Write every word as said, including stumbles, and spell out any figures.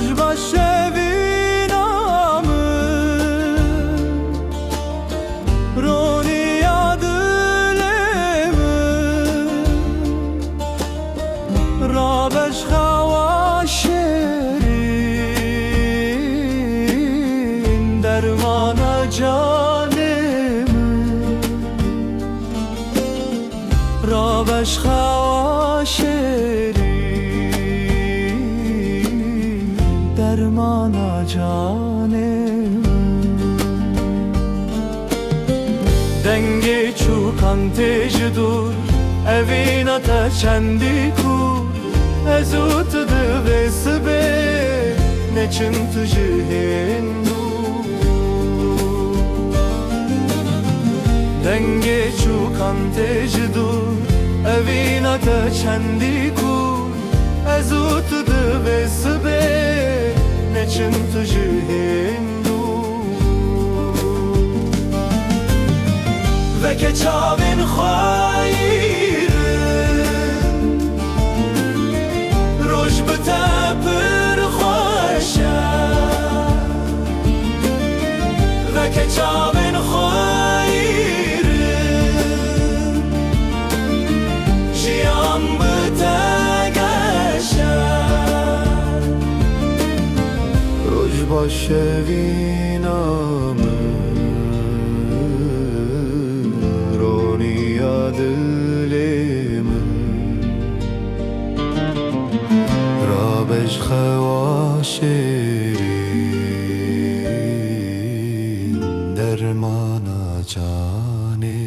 Ji baş şevîna min, roniya dilê min, rabe ji xewa şêrîn, dermana canê min. Rabe ji xewa şêrîn, dermana canê min. Dengê çûkan tê ji dûr, evîna te çendî kûr. Ez û tu divê sibê neçin tu ji hêndû. Dengê çûkan tê ji dûr, evîna te çendî kûr. Ez û tu divê sibê neçin tu ji hêndû. Veke çavên xwe îrin, roj bi te pir xweş e. Veke çavên xwe îrin, jiyan bi te geş e. Roj baş şevîna min, roniya dilê min. Rabe ji xewa şêrîn, dermana canê